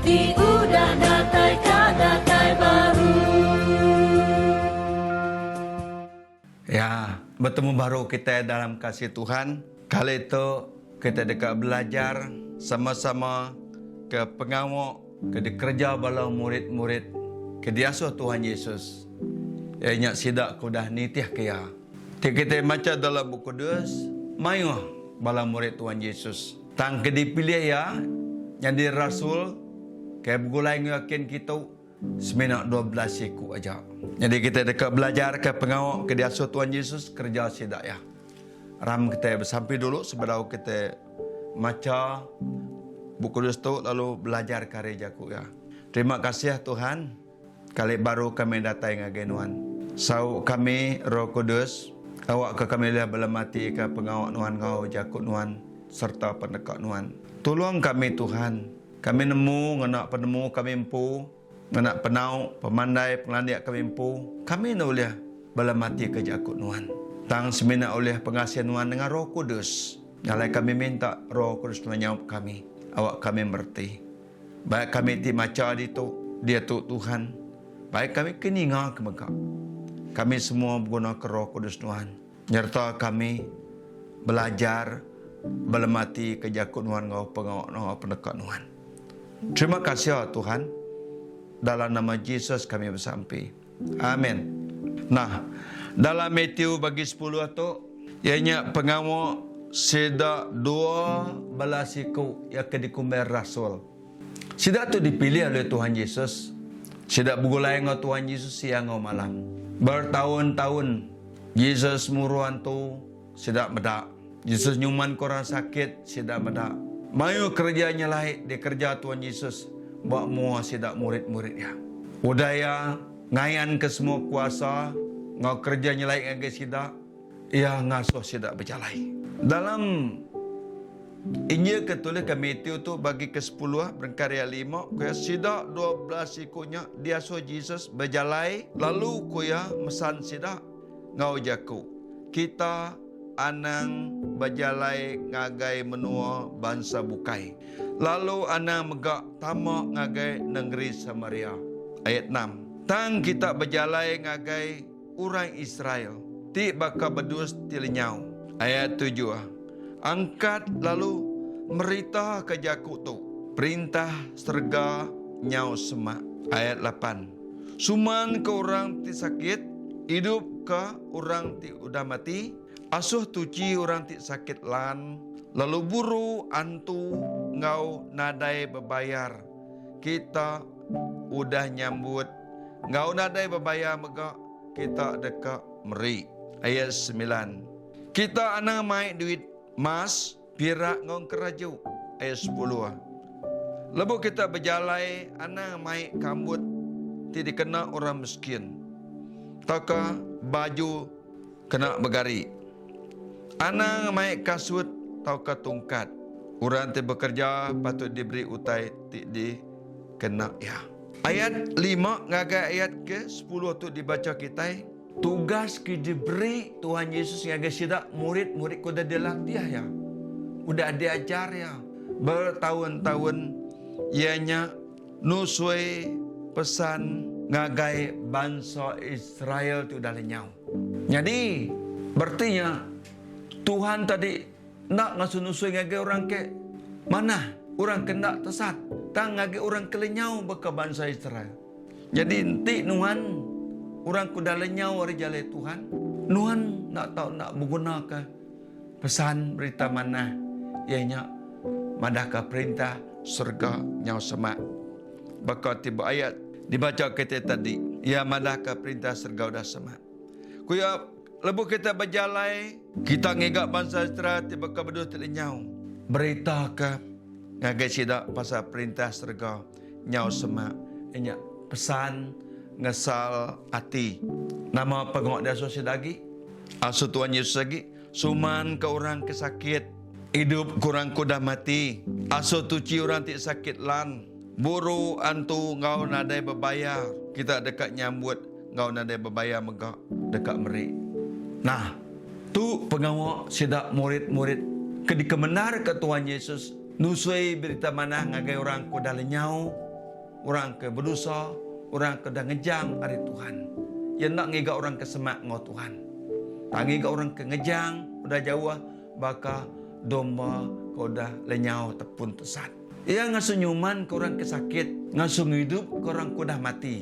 Ti udah datai ka datai baru. Ya, betemu baru kitai dalam kasih Tuhan. Kali tu kitai deka belajar sama-sama ke pengawa ke dikereja bala murid-murid ke diasuh Tuhan Yesus, iya nya sida ke udah nitihka iya. Ti kitai macha dalam Bup Kudus, mayuh bala murid Tuhan Yesus. Tang ke dipilih iya nyadi rasul ke begulai enggau iya kin kitu semina 12 iku aja. Nyadi kitai deka belajarka pengawa ke diasuh Tuhan Yesus kereja sida iya. Aram kitai besampi dulu sebedau kitai macha Bup Kudus tu lalu belajarka ari jaku iya. Terima kasih Tuhan, kali baru kami datai ngagai Nuan. Sauk kami Roh Kudus, awakka kami ulih belematika pengawa Nuan enggau jaku Nuan sereta peneka Nuan. Tulung kami Tuhan, kami nemu ngena penemu kami empu, ngena penau, pemandai, pengelandik kami empu, kami enda ulih belematika jaku Nuan. Tang semina ulih pengasih Nuan nengah Roh Kudus. Nya alai kami minta Roh Kudus Nuan nyaup kami, awak kami mereti. Baik kami ti macha ditu, diatu Tuhan, baik kami ke ninga ke mega. Kami semua begunaka Roh Kudus Nuan nyereta kami belajar belematika jaku Nuan enggau pengawa enggau peneka Nuan. Terima kasih Tuhan. Dalam nama Jesus kami besampi. Amin. Nah, dalam Matthew bagi sepuluh tu, iya nya pengawa sida 12 iku iya ke dikumbai rasul. Sida tu dipilih oleh Tuhan Jesus. Sida begulai enggau Tuhan Jesus siang enggau malam. Bertaun-taun Jesus muru antu, sida meda. Jesus nyumanka orang sakit, sida meda. Mayuh kereja nyelai dikereja Tuhan Jesus ba mua sida murid-murid iya. Udah iya ngayanka semua kuasa enggau kereja nyelai ngagai sida, iya ngasuh sida bejalai. Dalam Injil ke tuliska Matthew tu bagi kesepuluh berengkah ari ayat lima, ku iya, sida 12 iku nya diasuh Jesus bejalai lalu ku iya mesan sida enggau jaku, Kita anang bejalai ngagai menua bansa bukai, lalu anang mega tama ngagai nengeri Samaria. Ayat enam. Tang kita bejalai ngagai orang Israel ti baka bedus ti lenyau. Ayat tujuh. Angkat lalu meritaka jaku tu, Perintah serega nyau semak. Ayat lapan. Suman ke orang ti sakit, idupka orang ti udah mati, asuh tuchi orang ti sakit lan, lalu buru antu enggau nadai bebayar. Kita udah nyambut enggau nadai bebayar mega kita deka meri. Ayat semilan. Kita anang mai duit mas, pirak enggau engkeraju. Ayat sepuluh. Lebuh kita bejalai anang mai kambut ti dikena orang miskin tauka baju kena begari. Anang mai kasut tauka tungkat. Orang ti bekereja patut diberi utai ti dikena iya. Ayat lima ngagai ayat ke sepuluh tu dibacha kitai. Tugas ke diberi Tuhan Yesus ngagai sida murid-murid ke udah dilatih iya, udah diajar iya betaun-taun iya nya nusui pesan ngagai bansa Israel ti udah lenyau. Nyadi, bereti nya Tuhan tadi enda ngasuh nusui ngagai orang ke manah, orang ke enda tesat, tang ngagai orang ke lenyau baka bansa Israel. Nyadi enti nuan orang ke udah lenyau ari jalai Tuhan, nuan enda tau enda begunaka pesan Berita Manah, iya nya madahka Perintah serega nyau semak. Baka ti ba ayat dibacha kitai tadi, iya madahka Perintah serega udah semak. Ku iya, lebuh kita bejalai, kita ngiga bansa Israel ti baka bedus ti lenyau. Beritaka ngagai sida pasal Perintah serega nyau semak iya nya pesan ngesal ati. Nama pengawa diasuh sida agi? Asuh Tuhan Yesus agi, Suman ke orang ke sakit, idup ke orang ke udah mati, asuh tuchi orang ti sakit lan, buru antu enggau nadai bebayar, kita deka nyambut enggau nadai bebayar mega deka meri. Nah, tu pengawa sida murid-murid ke dikemendarka Tuhan Yesus nusui Berita Manah ngagai orang ke udah lenyau. orang ke bedosa, orang ke udah ngejang ari Tuhan. Iya enda ngiga orang ke semak enggau Tuhan. Tang ngiga orang ke ngejang udah jauh baka domba ke udah lenyau tepun tesat. Iya ngasuh nyumanka orang ke sakit, ngasuh ngidupka orang ke udah mati.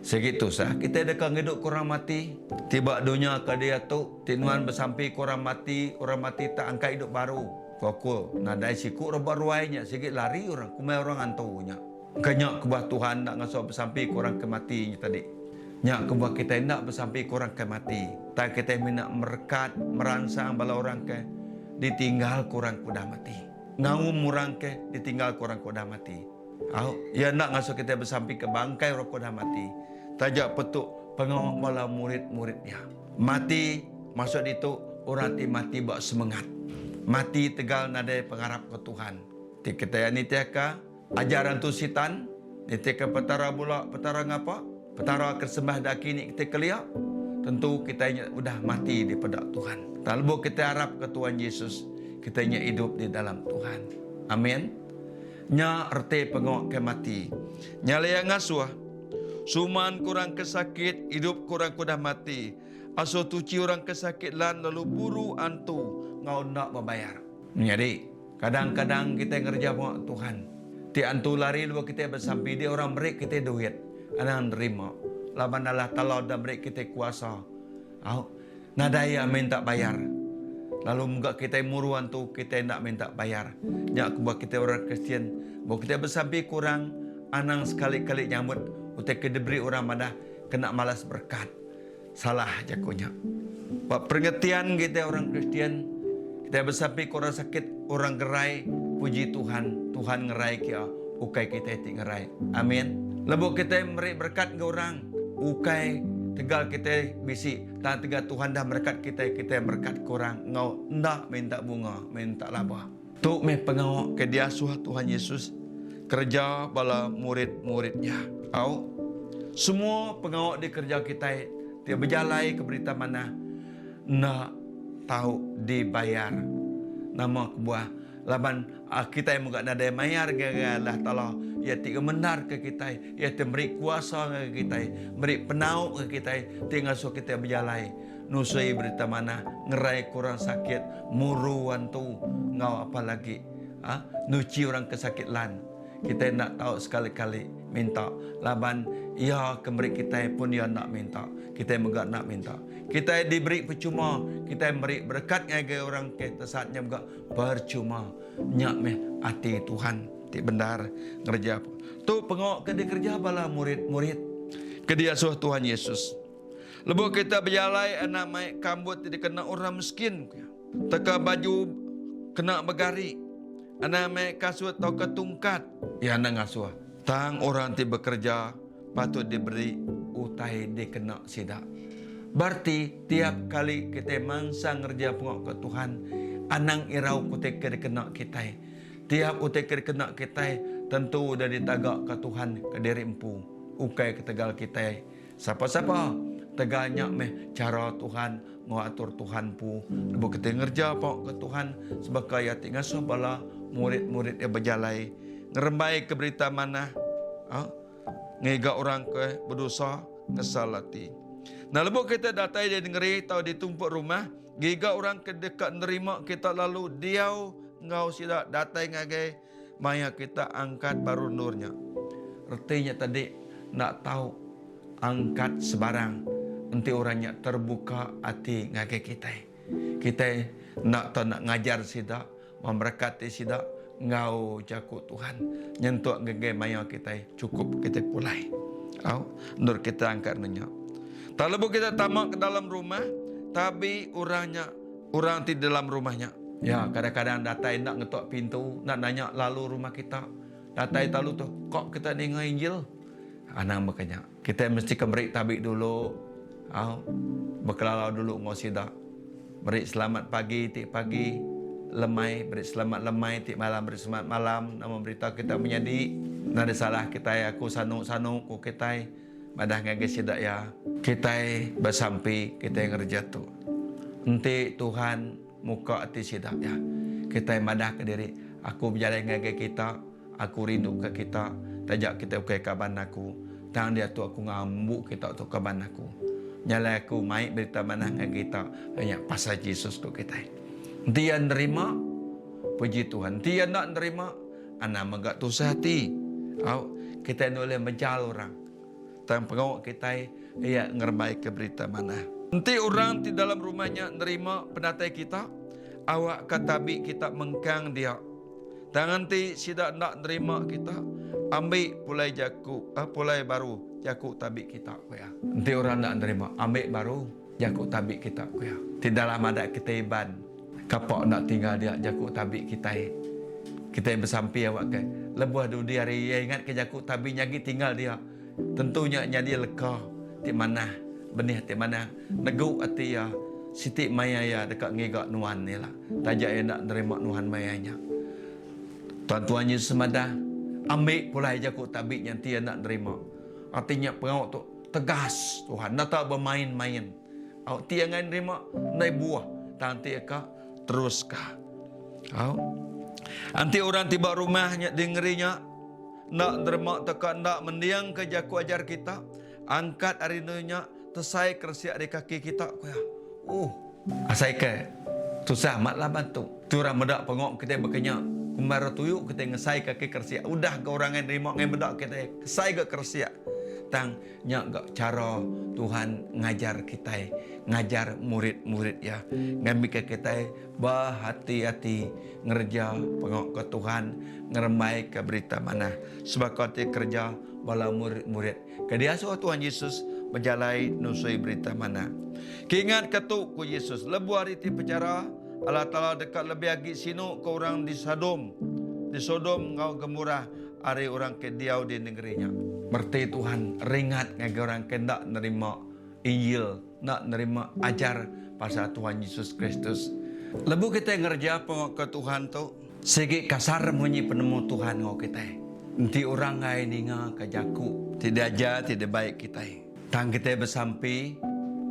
Sigi tusah kitai deka ngidupka orang mati. Ti ba dunya ke diatu, ti nuan besampika orang mati, orang mati tak angkat idup baru. Ku aku, nadai siku orang ba ruai nya sigi lari orang kumbai orang antu nya. Engka nya kebuah Tuhan enda ngasuh besampika orang ke mati nya tadi. Nya kebuah kitai enda besampika orang ke mati. Tang kitai mina merekat, meransang bala orang ke ditinggalka orang ke udah mati. Ngaum orang ke ditinggalka orang ke udah mati. Au, iya enda ngasuh kitai besampika bangkai orang ke udah mati. Taja petu pengawa bala murid-murid iya. Mati maksud ditu orang ti mati ba semengat. Mati tegal nadai pengarap ke Tuhan. Ti kitai nitihka Ajar antu sitan, nitihka petara bula, petara ngapa, petara ke sembah daki ni kitai kelia, tentu kitai nya udah mati dipeda Tuhan. Tang lebuh kitai arapka Tuhan Jesus, kitai nya idup di dalam Tuhan. Amin. Nya reti pengawa ke mati. Nya alai iya ngasuh, Suman ke orang ke sakit, idup ke orang ke udah mati. Asuh tuchi orang ke sakit lan lalu buru antu enggau enda bebayar. Menyadi. Kadang-kadang kitai ngereja pengawa Tuhan. Ti antu lari lebuh kitai besampi dia orang meri kitai duit. Anang nerima. Laban Allah Taala udah meri kitai kuasa. Au. Nadai iya minta bayar. Lalu mega kitai muru antu kitai enda minta bayar. Nya kebuah kitai orang Kristian lebuh kitai besampi ke orang anang sekali-kali nyambut utai ke diberi orang madah kena malas berekat. Salah jaku nya. Ba pengetian kitai orang Kristian, kitai besampi ke orang sakit, orang gerai, puji Tuhan, Tuhan ngerai kia, ukai kitai ti ngerai. Amin. Lebuh kitai meri berekat enggau orang, ukai tegal kitai bisi, tang tegal Tuhan dah merekat kitai, kitai merekat ke orang enggau enda minta bunga, minta laba. Tu meh pengawa ke diasuh Tuhan Yesus kereja bala murid-murid iya. Au, semua pengawa dikereja kitai ti bejalai ke Berita Manah enda tau dibayar. Nama kebuah? Laban kitai mega nadai mayar ngagai Allah Taala, Iya ti ngemendarka kitai, Iya ti meri kuasa ngagai kitai, meri penau ngagai kitai ti ngasuh kitai bejalai. Nusui berita manah, ngerai ke orang sakit, muru antu, enggau apa lagi. Ha? Nuchi orang ke sakit lan. Kitai enda tau sekali-kali minta laban iya ke meri kitai pun iya enda minta. Kitai mega enda minta. Kitai diberi percuma, kitai meri berekat ngagai orang ke tesat nya mega percuma. Nya meh ati Tuhan ti bendar ngereja. Tu pengawa ke dikereja bala murid-murid ke diasuh Tuhan Yesus. Lebuh kita bejalai anak mai kambut ti dikena orang miskin, ku iya. Teka baju kena begari, anak mai kasut tauka tungkat. Iya enda ngasuh. Tang orang ti bekereja patut diberi utai dikena sida. Bereti tiap kali kitai mansang ngereja pengawa ke Tuhan, anang irau ke utai ke dikena kitai. Tiap utai ke dikena kitai tentu udah ditagaka Tuhan kediri empu, ukai ketegal kitai. Sapa-sapa tegal nya meh chara Tuhan enggau atur Tuhan empu lebuh kitai ngereja pengawa ke Tuhan sebaka iya ti ngasuh bala murid-murid iya bejalai ngerembaika berita manah ngiga orang ke bedosa ngesal ati. Nah lebuh kita datai di nengeri tau di tumpuk rumah ngiga orang ke deka nerima kita lalu diau enggau sida datai ngagai Maya kita angkat baru endur nya. Reti nya tadi enda tau angkat sebarang enti orang nya terbuka ati ngagai kitai. Kitai enda tau enda ngajar sida, memerekati sida enggau jaku Tuhan nyentuk ngagai maya kitai chukup kitai pulai. Au, endur kitai angkat endur nya. Tang lebuh kita tama ke dalam rumah, tabi orang nya Orang ti dalam rumah nya. Ya, kadang-kadang datai enda ngetuk pintu, enda nanya lalu rumah kita. Datai talu tu, kok kita ninga Injil? Anang baka nya. Kitai mesti ke meri tabi dulu, au, bekelala dulu enggau sida. Meri selamat pagi ti pagi, lemai beri selamat lemai ti malam beri selamat malam. Nama berita kita menyadi? Nadai salah kitai aku sanu-sanu ku kitai. Madah ngagai sida iya, Kitai besampi kitai ngereja tu. Enti Tuhan muka ati sida iya, kitai madahka diri, Aku bejalai ngagai kita, aku rinduka kita. Taja kita ukai kaban aku, tang diatu aku ngambu kita tu kaban aku. Nya alai aku mai berita manah ngagai kita iya nya pasal Jesus ku kitai. Enti iya nerima, puji Tuhan. Enti iya enda nerima, anang mega tusah ati. Au, kitai enda ulih mejal orang. Tang pengawa kitai iya ngerembaika berita manah. Enti orang ti dalam rumah nya nerima penatai kita, awakka tabi kita mengkang dia. Tang enti sida enda nerima kita, ambi pulai jaku pulai baru jaku tabi kita, ku iya. Enti orang enda nerima, ambi baru jaku tabi kita, ku iya. Ti dalam adat kitai Iban, kapa enda tinggal dia jaku tabi kitai. Kitai besampi awakka lebuh dudi hari iya ingatka jaku tabi nya agi tinggal dia. Tentu nya nyadi leka ti manah, benih ti manah negu ati iya siti maya iya deka ngiga nuan ila taja iya enda nerima nuan maya nya. Tuan-tuan Yesus madah, Ambi pulai jaku tabi nya enti iya enda nerima. Ati nya pengawa tu tegas Tuhan enda tau bemain-main. Au ti iya enggai nerima endai buah tang enti iya ka teruska. Au. Enti orang ti ba rumah nya di nengeri nya enda nerima tauka enda mendingka jaku ajar kita, angkat ari endur nya tesai keresik ari kaki kita, ku iya. Uh. Asai ke tusah amat laban tu. Tu orang meda pengok kitai baka nya. Kumbai orang tuyu kitai ngesai kaki keresik. Udah ga orang ngai nerima ngai meda kitai kesai ga keresik. Tang Nya ga chara Tuhan ngajar kitai, ngajar murid-murid Iya, ngambika kitai behati-ati ngereja pengawa ke Tuhan, ngerembaika Berita Manah. Sebaka ti kereja bala murid-murid ke diasuh Tuhan Jesus bejalai nusui Berita Manah. Kingatka tu, ku Jesus, lebuh hari ti pechara, Allah Taala deka lebih agi sinu ke orang di Sodom, di Sodom enggau Gomorah ari orang ke diau di nengeri nya. Mereti Tuhan ringat ngagai orang ke enda nerima Injil, enda nerima ajar pasal Tuhan Jesus Kristus. Lebuh kitai ngereja pengawa ke Tuhan tu, sigi kasar munyi penemu Tuhan enggau kitai. Enti orang enggai ninga ka jaku ti diajar ti dibai kitai, tang kitai besampi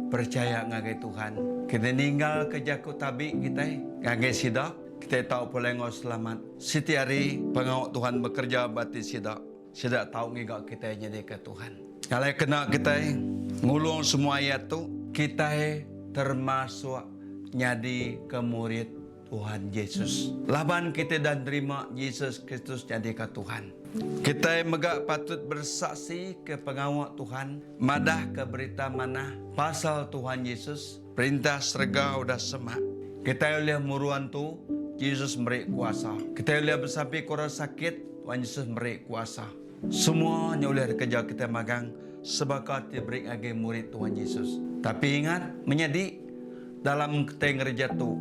perechaya ngagai Tuhan, kitai ninggalka jaku tabi kitai ngagai sida, Kitai tau pulai enggau selamat. Siti hari, pengawa Tuhan bekereja ba ati sida. Sida tau ngiga kitai nyadika Tuhan. Alai kena kitai ngulung semua ayat tu, kitai termasuk nyadi ke murid Tuhan Jesus. Laban kitai dah nerima Jesus Kristus nyadika Tuhan. Kitai mega patut bersaksi ke pengawa Tuhan, madahka berita manah pasal Tuhan Jesus. Perintah serega udah semak. Kitai ulih muru antu, Jesus meri kuasa. Kitai ulih besampi ke orang sakit, Tuhan Jesus meri kuasa. Semua nya ulih dikereja kitai magang sebaka ti diberi ngagai murid Tuhan Jesus. Tapi ingat, menyadi, dalam kitai ngereja tu,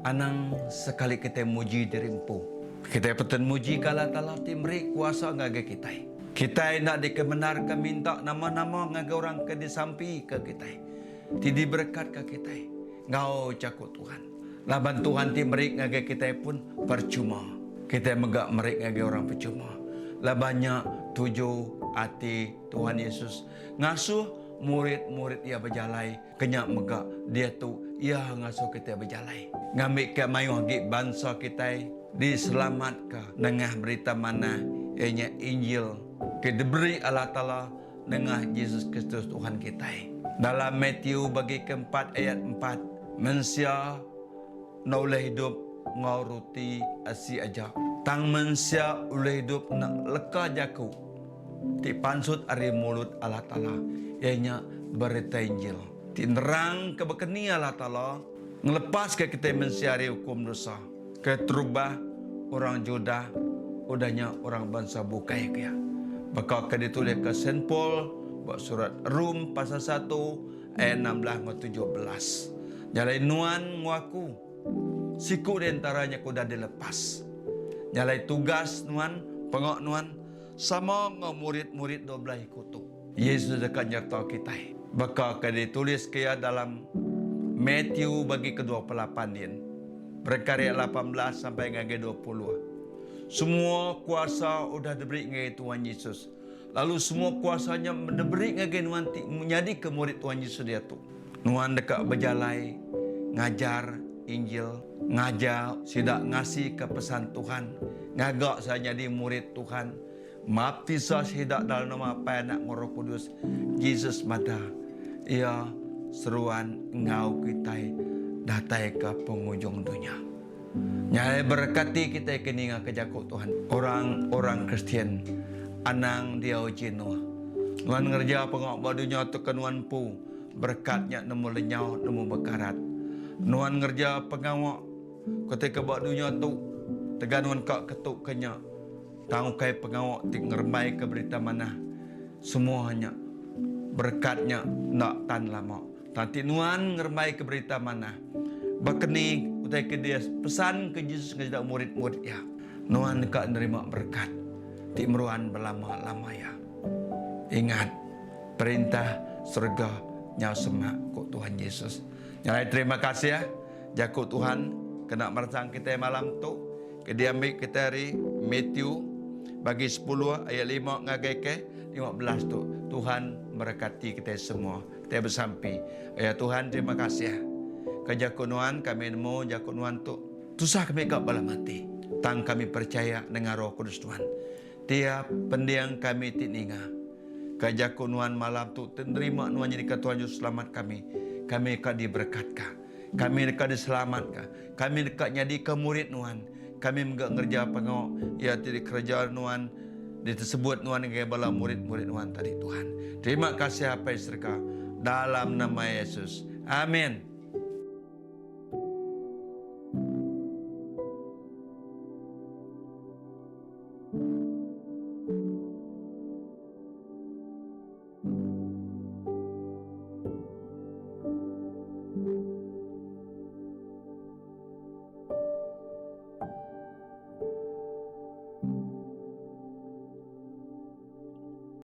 anang sekali kitai muji diri empu. Kitai patut muji ke Allah Taala ti meri kuasa ngagai kitai. Kitai enda dikemendarka minta nama-nama ngagai orang ke disampika kitai. Ti diberekatka kitai enggau jaku Tuhan. Laban Tuhan ti meri ngagai kitai pun percuma. Kitai mega meri ngagai orang percuma. Laban nya tuju ati Tuhan Yesus ngasuh murid-murid iya bejalai, kenya mega diatu iya ngasuh kitai bejalai. Ngambika mayuh agi bansa kitai diselamatka nengah Berita Manah iya nya Injil ke diberi Allah Taala Nengah Jesus Kristus Tuhan kitai. Dalam Matthew bagi keempat ayat empat, mensia enda ulih idup enggau ruti asi aja. Tang mensia ulih idup ngena leka jaku ti pansut ari mulut Allah Taala, iya nya Berita Injil ti nerangka baka ni Allah Taala ngelepaska kitai mensia ari ukum dosa. Keterubah orang Judah, udah nya orang bansa bukai ke iya. Baka ke dituliska Saint Paul ba surat Rom pasal satu ayat 16 enggau 17. Nya alai nuan enggau aku, siku di entara nya ke udah dilepas. Nya alai tugas nuan, pengawa nuan, sama enggau murid-murid 12 iku tu. Yesus deka nyereta kitai. Baka ke dituliska iya dalam Matthew bagi ke-28 din, berengkah ari ayat 18 sampai ngagai 20. Semua kuasa udah diberi ngagai Tuhan Yesus, lalu semua kuasa nya diberi ngagai nuan ti nyadika murid Tuhan Yesus diatu. Nuan deka bejalai ngajar Injil, ngajar sida ngasika pesan Tuhan, ngaga sida nyadi murid Tuhan. Maptisa sida dalam nama Apai, Anak enggau Roh Kudus. Jesus madah, Iya seruan enggau kitai datai ke pengujung dunya. Nya alai berekati kitai ke ningaka jaku Tuhan. Orang-orang Kristian anang diau jenuh. Nuan ngereja pengawa ba dunya tu ke nuan empu, berekat nya nemu lenyau nemu bekarat. Nuan ngereja pengawa kitai ke ba dunya tu tegal nuan ka ketu ke nya. Tang ukai pengawa ti ngerembaika berita manah semua nya berekat nya enda tan lama. Tang ti nuan ngerembaika berita manah, baka ni utai ke dia pesan ke Jesus ngagai sida murid-murid iya, nuan deka nerima berekat ti meruan belama-lama iya. Ingat, Perintah serega nyau semak, ku Tuhan Jesus. Nya alai terima kasih jaku Tuhan kena meransang kitai malam tu. Ke diambi kitai ari Matthew bagi sepuluh ayat lima ngagai ke 15 tu. Tuhan merekati kitai semua. Kitai besampi. Ya Tuhan terima kasih ke jaku nuan kami nemu jaku nuan tu tusah kami ka bala mati. Tang kami percaya nengah Roh Kudus Tuhan. Tiap pending kami ti ninga ka jaku nuan malam tu ti nerima nuan nyadika Tuhan Juruselamat kami. Kami ka diberekatka. Kami deka diselamatka. Kami deka nyadika murid Nuan. Kami mega ngereja pengawa iya ti dikereja Nuan, ditesebut Nuan ngagai bala murid-murid Nuan tadi, Tuhan. Terima kasih Apai Serega, dalam nama Yesus. Amin.